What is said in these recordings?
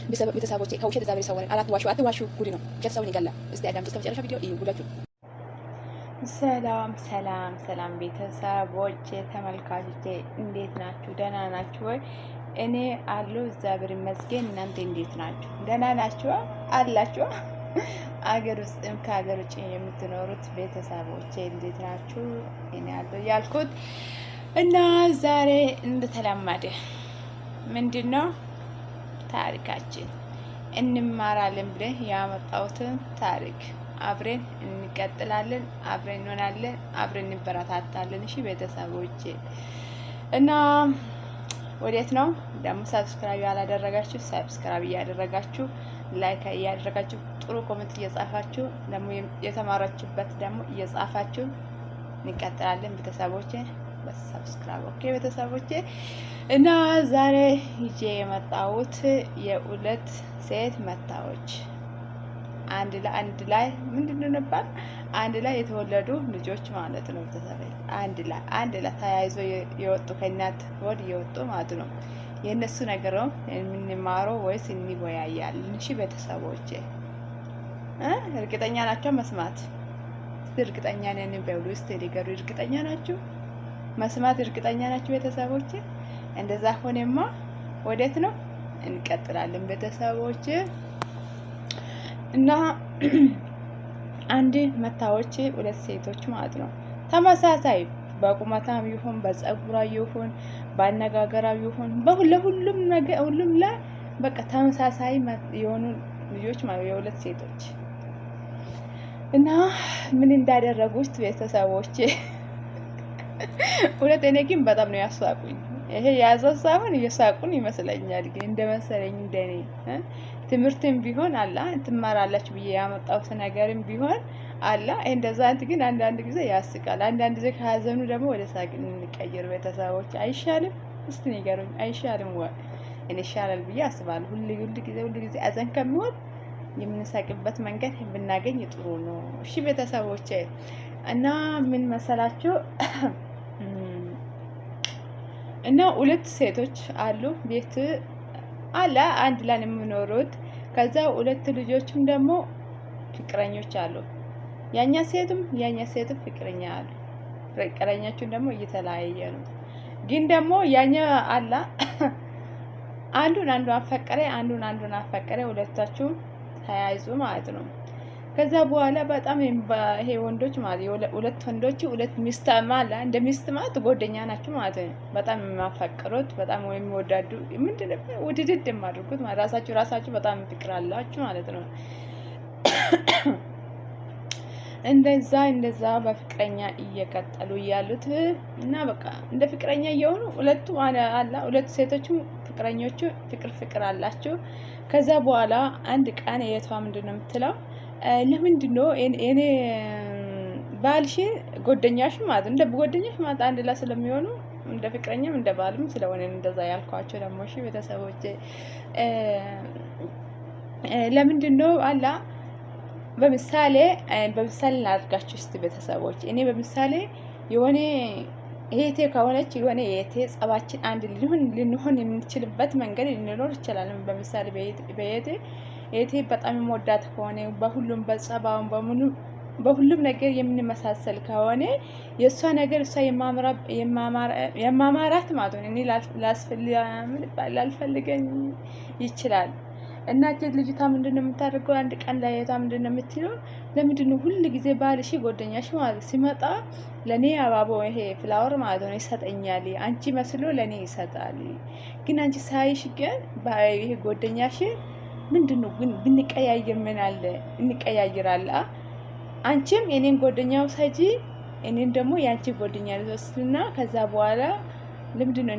ቤተሰቦቼ ከውሸት እግዚአብሔር ይሰውረን። አትዋሹ፣ አትዋሹ፣ ጉድ ነው። ውሸት ሰውን ይገላል። እስቲ አዳምጡ እስከ መጨረሻ ቪዲዮ እዩ ጉዳችሁ። ሰላም ሰላም ሰላም ቤተሰቦቼ ተመልካቾቼ እንዴት ናችሁ? ደህና ናችሁ ወይ? እኔ አለሁ እግዚአብሔር ይመስገን። እናንተ እንዴት ናችሁ? ደህና ናችሁ አላችሁ? አገር ውስጥም ከሀገር ውጭ የምትኖሩት ቤተሰቦቼ እንዴት ናችሁ? እኔ አለሁ ያልኩት እና ዛሬ እንደተለመደ ምንድን ነው ታሪካችን እንማራለን ብለን ያመጣሁትን ታሪክ አብረን እንቀጥላለን፣ አብረን እንሆናለን፣ አብረን እንበረታታለን። እሺ ቤተሰቦቼ እና ወዴት ነው ደግሞ subscribe ያላደረጋችሁ subscribe እያደረጋችሁ፣ like እያደረጋችሁ፣ ጥሩ comment እየጻፋችሁ፣ ደግሞ የተማራችሁበት ደግሞ እየጻፋችሁ እንቀጥላለን ቤተሰቦቼ በ subscribe። Okay ቤተሰቦቼ፣ እና ዛሬ ይዤ የመጣሁት የሁለት ሴት መታዎች አንድ ላይ ምንድን ነው ነበር አንድ ላይ የተወለዱ ልጆች ማለት ነው። ቤተሰብ አንድ ላይ ተያይዞ የወጡ፣ ከእናት ሆድ የወጡ ማለት ነው። የእነሱ ነገር ነው የምንማረው ወይስ እንወያያለን? እሺ ቤተሰቦቼ፣ እርግጠኛ ናቸው መስማት? እርግጠኛ ነን በሉ እስቲ ንገሩ። እርግጠኛ ናችሁ መስማት? እርግጠኛ ናችሁ ቤተሰቦቼ? እንደዛ ሆነማ ወዴት ነው እንቀጥላለን ቤተሰቦቼ። እና አንድ መታዎች ሁለት ሴቶች ማለት ነው። ተመሳሳይ በቁመታም ይሁን፣ በጸጉራ ይሁን፣ በአነጋገራ ይሁን፣ ለሁሉም ነገር ሁሉም ላይ በቃ ተመሳሳይ የሆኑ ልጆች ማለት የሁለት ሴቶች። እና ምን እንዳደረጉት ቤተሰቦቼ፣ እውነት እኔ ግን በጣም ነው ያሳቁኝ። ይሄ የያዘ ሳይሆን እየሳቁን ይመስለኛል። ግን እንደመሰለኝ እንደኔ ትምህርትም ቢሆን አላ ትማራላችሁ ብዬ ያመጣሁት ነገርም ቢሆን አላ እንደዛ እንትን ግን አንዳንድ ጊዜ ያስቃል። አንዳንድ ጊዜ ከሀዘኑ ደግሞ ወደ ሳቅ እንቀይር ቤተሰቦች፣ አይሻልም? እስቲ ንገሩኝ፣ አይሻልም ወይ? እኔ ይሻላል ብዬ አስባለሁ። ሁሉ ሁሉ ጊዜ ሁሉ ጊዜ አዘን ከሚሆን የምንሳቅበት መንገድ ብናገኝ ጥሩ ነው። እሺ ቤተሰቦቼ፣ እና ምን መሰላችሁ? እና ሁለት ሴቶች አሉ፣ ቤት አለ አንድ ላይ ነው የሚኖሩት። ከዛ ሁለት ልጆችም ደግሞ ፍቅረኞች አሉ። ያኛ ሴቱም ፍቅረኛ አሉ። ፍቅረኛቸውን ደግሞ እየተለያየ ነው። ግን ደግሞ ያኛ አላ አንዱን አንዱ አፈቀረ፣ አንዱን አንዱን አፈቀረ። ሁለታችሁም ተያይዙ ማለት ነው። ከዛ በኋላ በጣም ይሄ ወንዶች ማለት ሁለት ወንዶች ሁለት ሚስት ማለት እንደ ሚስት ማለት ጓደኛ ናቸው ማለት ነው። በጣም የማፈቅሩት፣ በጣም የሚወዳዱ፣ ምንድን ነው ውድድድ የማድርጉት ማለት ራሳችሁ ራሳችሁ በጣም ፍቅር አላችሁ ማለት ነው። እንደዛ እንደዛ በፍቅረኛ እየቀጠሉ እያሉት እና በቃ እንደ ፍቅረኛ እየሆኑ ሁለቱ አላ ሁለቱ ሴቶችም ፍቅረኞቹ ፍቅር ፍቅር አላቸው። ከዛ በኋላ አንድ ቀን የቷ ምንድን ነው የምትለው፣ ለምንድን ነው እኔ ባልሽ ጓደኛሽ ማለት እንደ ጓደኛሽ ማለት አንድ ላይ ስለሚሆኑ እንደ ፍቅረኛም እንደ ባልም ስለሆነ እንደዛ ያልኳቸው ደግሞ። እሺ ቤተሰቦቼ፣ ለምንድን ነው አላ በምሳሌ ላድርጋችሁ እስቲ ቤተሰቦች። እኔ በምሳሌ የሆነ እህቴ ከሆነች የሆነ የእህቴ ጸባችን አንድ ልንሆን የምንችልበት መንገድ ሊኖር ይችላል። በምሳሌ በእህቴ እህቴ በጣም የምወዳት ከሆነ፣ በሁሉም በጸባውን በምኑ በሁሉም ነገር የምንመሳሰል ከሆነ የእሷ ነገር እሷ የማማራት ማለት ነው እኔ ላልፈልገኝ ይችላል። እና ልጅቷ ምንድን ነው የምታደርገው? አንድ ቀን ላይ እህቷ ምንድን ነው የምትለው? ለምንድን ነው ሁል ጊዜ ባልሽ ጓደኛሽ ማለት ሲመጣ ለእኔ አበባ ይሄ flower ማለት ነው ይሰጠኛል፣ አንቺ መስሎ ለእኔ ይሰጣል። ግን አንቺ ሳይሽ ግን ይሄ ጓደኛሽ ምንድን ነው ግን ብንቀያየር ምን አለ? እንቀያይራለ፣ አንቺም የኔን ጓደኛ ውሰጂ፣ እኔን ደግሞ የአንቺ ጓደኛ ልወስድና ከዛ በኋላ ለምንድን ነው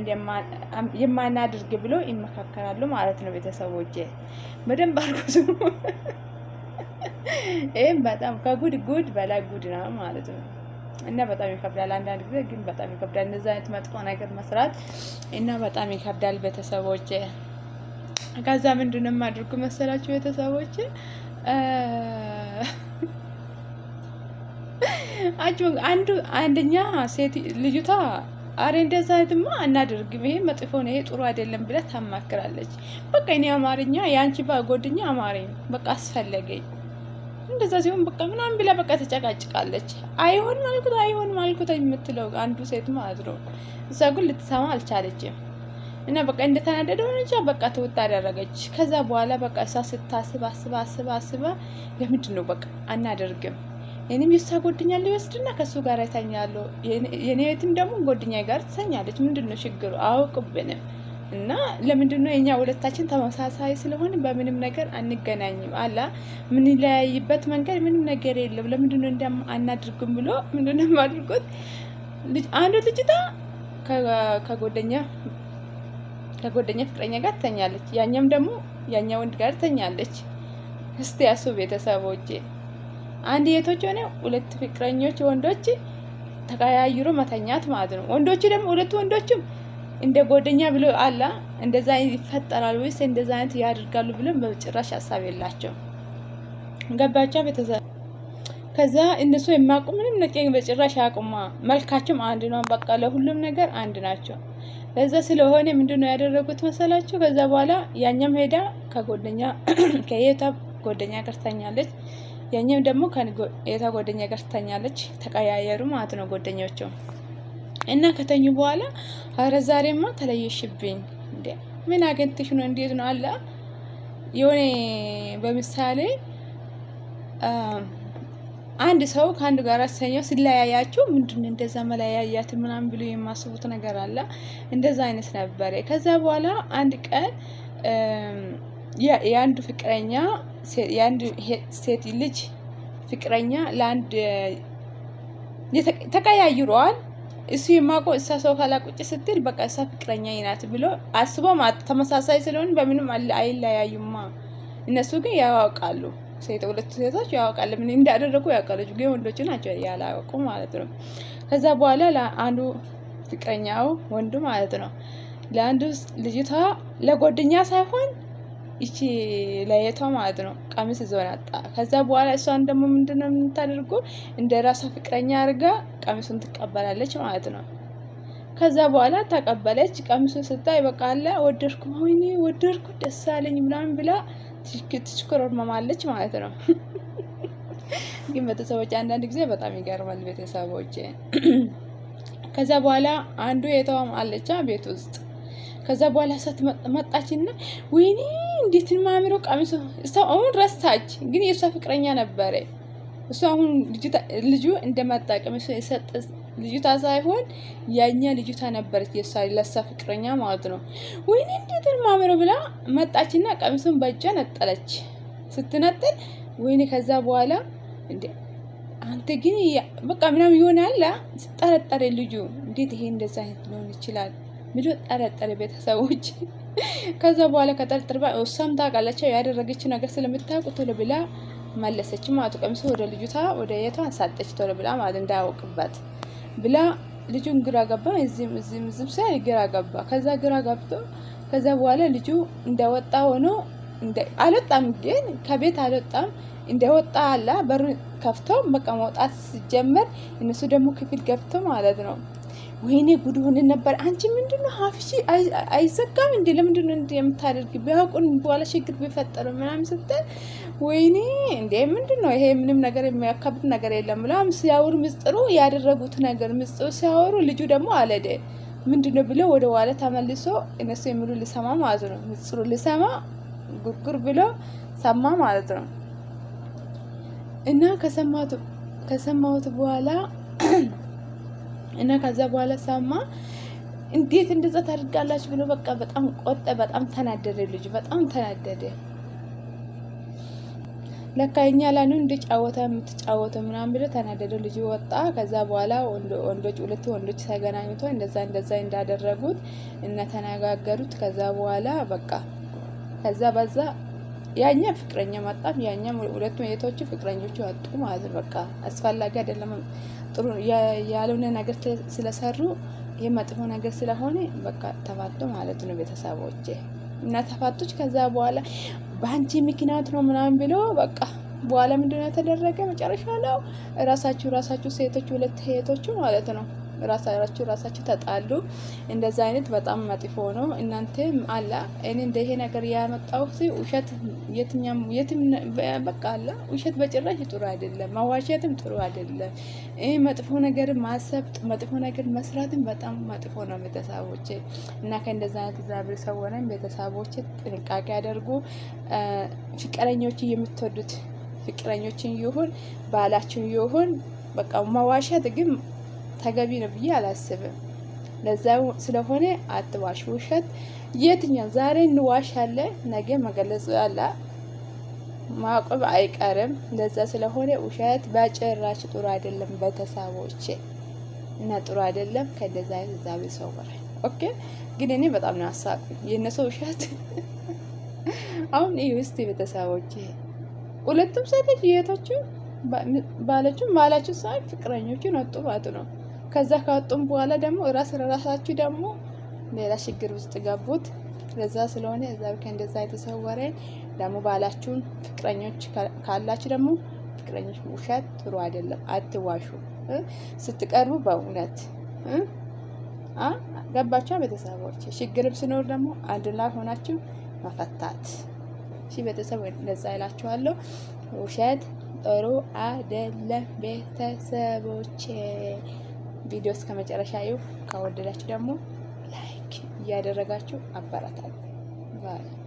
የማናድርግ ብሎ ይመካከራሉ ማለት ነው። ቤተሰቦቼ በደንብ አድርጎ ይህም በጣም ከጉድ ጉድ በላይ ጉድ ነው ማለት ነው። እና በጣም ይከብዳል። አንዳንድ ጊዜ ግን በጣም ይከብዳል እንደዚህ አይነት መጥፎ ነገር መስራት እና በጣም ይከብዳል ቤተሰቦቼ። ከዛ ምንድን ነው የማድርጉ መሰላችሁ ቤተሰቦቼ? አንዱ አንደኛ ሴት ልጅቷ አረ እንደዛ ድማ አናደርግም፣ ይሄ መጥፎ ነው፣ ይሄ ጥሩ አይደለም ብላ ታማክራለች። በቃ እኔ አማርኛ የአንቺ ጓደኛ አማረኝ፣ በቃ አስፈለገኝ እንደዛ ሲሆን በቃ ምናምን ብላ በቃ ተጨቃጭቃለች። አይሆንም አልኩት አይሆንም አልኩት የምትለው አንዱ ሴት ማለት ነው። እሷ ግን ልትሰማ አልቻለችም። እና በቃ እንደተናደደ ሆነች። በቃ ትውጥ አደረገች። ከዛ በኋላ በቃ እሷ ስታስብ አስባ አስባ አስባ ለምንድን ነው በቃ አናደርግም፣ እኔም የእሷ ጓደኛ ሊወስድና ከእሱ ጋር ይተኛለሁ፣ የኔ ቤትም ደግሞ ጓደኛ ጋር ትተኛለች። ምንድን ነው ችግሩ? አያውቅብንም። እና ለምንድን ነው የኛ ሁለታችን ተመሳሳይ ስለሆነ በምንም ነገር አንገናኝም። አላ ምንለያይበት መንገድ ምንም ነገር የለም። ለምንድን ነው እንደም አናድርግም ብሎ ምንድን ነው የማድርጉት? አንዱ ልጅቷ ከጓደኛ ፍቅረኛ ጋር ትተኛለች፣ ያኛም ደግሞ ያኛ ወንድ ጋር ትተኛለች። እስቲ ያሱ ቤተሰቦቼ፣ አንድ የቶች ሆነ ሁለት ፍቅረኞች ወንዶች ተቀያይሮ መተኛት ማለት ነው። ወንዶቹ ደግሞ ሁለቱ ወንዶችም እንደ ጓደኛ ብሎ አላ እንደዛ ይፈጠራል ወይስ እንደዛ አይነት ያደርጋሉ ብሎ በጭራሽ ሀሳብ የላቸው። ገባቸው ቤተሰብ? ከዛ እነሱ የማያውቁ ምንም ነገር በጭራሽ አያውቁማ። መልካቸውም አንድ ነው። በቃ ለሁሉም ነገር አንድ ናቸው። ለዛ ስለሆነ ምንድነው ያደረጉት መሰላችሁ? ከዛ በኋላ ያኛም ሄዳ ከጓደኛ ከየታ ጓደኛ ጋር ትተኛለች፣ ያኛም ደግሞ ከየታ ጓደኛ ጋር ትተኛለች። ተቀያየሩ ማለት ነው ጓደኞቹ። እና ከተኙ በኋላ ኧረ ዛሬማ ተለየሽብኝ እንዴ፣ ምን አገኝተሽ ነው? እንዴት ነው አለ የሆነ በምሳሌ አንድ ሰው ከአንዱ ጋር ሰኛው ሲለያያችሁ ምንድን እንደዛ መለያያት ምናምን ብሎ የማስቡት ነገር አለ። እንደዛ አይነት ነበረ። ከዛ በኋላ አንድ ቀን የአንዱ ፍቅረኛ የአንዱ ሴት ልጅ ፍቅረኛ ለአንድ ተቀያይሯል። እሱ የማውቀው እሷ ሶፋ ላይ ቁጭ ስትል በቃ እሷ ፍቅረኛ ናት ብሎ አስቦ ተመሳሳይ ስለሆነ በምንም አይለያዩማ። እነሱ ግን ያውቃሉ። ሁለቱ ሴቶች ያውቃሉ፣ ምን እንዳደረጉ ያውቃሉ። ግን ወንዶቹ ናቸው ያላወቁ ማለት ነው። ከዛ በኋላ ለአንዱ ፍቅረኛው ወንዱ ማለት ነው ለአንዱ ልጅቷ ለጓደኛ ሳይሆን ይቺ ለየቷ ማለት ነው ቀሚስ ይዞ መጣ። ከዛ በኋላ እሷን ደግሞ ምንድነው የምታደርጉ እንደ ራሷ ፍቅረኛ አድርጋ ቀሚሱን ትቀበላለች ማለት ነው። ከዛ በኋላ ተቀበለች። ቀሚሱን ስታይ በቃ አለ ወደድኩ፣ ወይኔ ወደድኩ፣ ደስ አለኝ ምናምን ብላ ትሽኮረመማለች ማለት ነው። ግን ቤተሰቦች አንዳንድ ጊዜ በጣም ይገርማል ቤተሰቦች። ከዛ በኋላ አንዱ የተዋም አለቻ ቤት ውስጥ። ከዛ በኋላ እሷ መጣችና ወይኔ እንዴት ማምሮ ቀሚሱ፣ እሷ አሁን ረስታች፣ ግን የእሷ ፍቅረኛ ነበረ። እሷ አሁን ልጁ እንደመጣ ቀሚሱ የሰጠ ልጅቷ ሳይሆን ያኛ ልጅቷ ነበረች፣ የእሷ ለእሷ ፍቅረኛ ማለት ነው። ወይኔ እንዴት ማምሮ ብላ መጣችና ቀሚሱን በእጇ ነጠለች። ስትነጥል ወይኔ ከዛ በኋላ እንዴ አንተ ግን በቃ ምናምን ይሆናል ጠረጠረ ልጁ። እንዴት ይሄ እንደዛ አይነት ሊሆን ይችላል ብሎ ጠረጠረ ቤተሰቦች። ከዛ በኋላ ከጠርጥር እሷም ታውቃለች ያደረገችው ነገር ስለምታውቅ ቶሎ ብላ መለሰች ማለት ቀሚሱ ወደ ልጅቷ ወደ የቷ ሳጠች ቶሎ ብላ ማለት እንዳያውቅባት ብላ። ልጁን ግራ ገባ። እዚህም እዚህም እዚህም ሳይ ግራ ገባ። ከዛ ግራ ገብቶ ከዛ በኋላ ልጁ እንደወጣ ሆኖ አልወጣም፣ ግን ከቤት አልወጣም። እንደወጣ አለ በሩን ከፍቶ በቃ መውጣት ሲጀመር እነሱ ደግሞ ክፍል ገብቶ ማለት ነው ወይኔ ጉድ ሆነን ነበር። አንቺ ምንድነው ሀፍሺ አይዘጋም እንዴ? ለምንድነው እንዴ የምታደርግ? ቢያውቁን በኋላ ችግር ቢፈጠሩ ምናምን ስትል ወይኔ እንዴ ምንድነው ይሄ? ምንም ነገር የሚያካብድ ነገር የለም ምናምን ሲያወሩ ምስጢሩ ያደረጉት ነገር ምስጢሩ ሲያወሩ ልጁ ደግሞ አለደ ምንድነው ብሎ ወደ ኋላ ተመልሶ እነሱ የሚሉ ልሰማ ማለት ነው። ምስጢሩ ልሰማ ጉርጉር ብሎ ሰማ ማለት ነው። እና ከሰማሁት በኋላ እና ከዛ በኋላ ሰማ እንዴት እንደዛ ታደርጋላችሁ ብሎ በቃ በጣም ቆጠ፣ በጣም ተናደደ። ልጁ በጣም ተናደደ። ለካ እኛ ላይ ነው እንደ ጫወታ የምትጫወተው ምናምን ብሎ ተናደደ። ልጁ ወጣ። ከዛ በኋላ ወንዶች ሁለት ወንዶች ተገናኝቶ እንደዛ እንደዛ እንዳደረጉት እና ተነጋገሩት። ከዛ በኋላ በቃ ከዛ በዛ ያኛ ፍቅረኛ መጣም ያኛ ሁለቱ የቶቹ ፍቅረኞቹ ወጡ ማለት ነው። በቃ አስፈላጊ አይደለም፣ ጥሩ ያልሆነ ነገር ስለሰሩ ይሄ መጥፎ ነገር ስለሆነ በቃ ተፋቱ ማለት ነው ቤተሰቦቼ። እና ተፋቶች ከዛ በኋላ በአንቺ ምክንያት ነው ምናምን ብሎ በቃ በኋላ ምንድነው የተደረገ መጨረሻ ላይ ራሳችሁ ራሳችሁ ሴቶች ሁለት ሴቶቹ ማለት ነው ራሳችሁ ራሳችሁ ተጣሉ። እንደዛ አይነት በጣም መጥፎ ነው። እናንተ አላ እኔ እንደ ይሄ ነገር ያመጣሁት ውሸት የትኛም የትም በቃ አላ ውሸት በጭራሽ ጥሩ አይደለም። መዋሸትም ጥሩ አይደለም። ይሄ መጥፎ ነገር ማሰብ መጥፎ ነገር መስራትም በጣም መጥፎ ነው ቤተሰቦቼ። እና ከእንደዛ አይነት እግዚአብሔር ይሰውረን። ቤተሰቦቼ ጥንቃቄ አድርጉ። ፍቅረኞች የምትወዱት ፍቅረኞችን ይሁን ባላችን ይሁን በቃ መዋሸት ግን ተገቢ ነው ብዬ አላስብም። ለዛ ስለሆነ አትዋሽ። ውሸት የትኛው ዛሬ እንዋሻለን፣ ነገ መገለጽ አለ ማቆም አይቀርም። ለዛ ስለሆነ ውሸት በጭራሽ ጥሩ አይደለም ቤተሰቦቼ፣ እና ጥሩ አይደለም። ከእንደዛ አይነት እግዚአብሔር ይሰውረን። Okay፣ ግን እኔ በጣም ነው ያሳቁኝ የእነሱ ውሸት። አሁን ይህ ውስጥ ቤተሰቦቼ ሁለቱም ሴቶች የቶቹ ባለችው ማላችሁ ሳይሆን ፍቅረኞቹን ወጡ ማለት ነው። ከዛ ካወጡም በኋላ ደግሞ ራስ ለራሳችሁ ደግሞ ሌላ ችግር ውስጥ ገቡት። ለዛ ስለሆነ እዛ ከእንደዛ የተሰወረን ደግሞ ባላችሁን ፍቅረኞች ካላችሁ ደግሞ ፍቅረኞች ውሸት ጥሩ አይደለም፣ አትዋሹ። ስትቀርቡ በእውነት ገባችሁ ቤተሰቦች። ችግርም ሲኖር ደግሞ አንድ ላይ ሆናችሁ መፈታት። እሺ ቤተሰብ እንደዛ ይላችኋለሁ። ውሸት ጥሩ አይደለም ቤተሰቦቼ። ቪዲዮ እስከ መጨረሻ ይሁ። ከወደዳችሁ ደግሞ like እያደረጋችሁ አበረታቱ። Bye።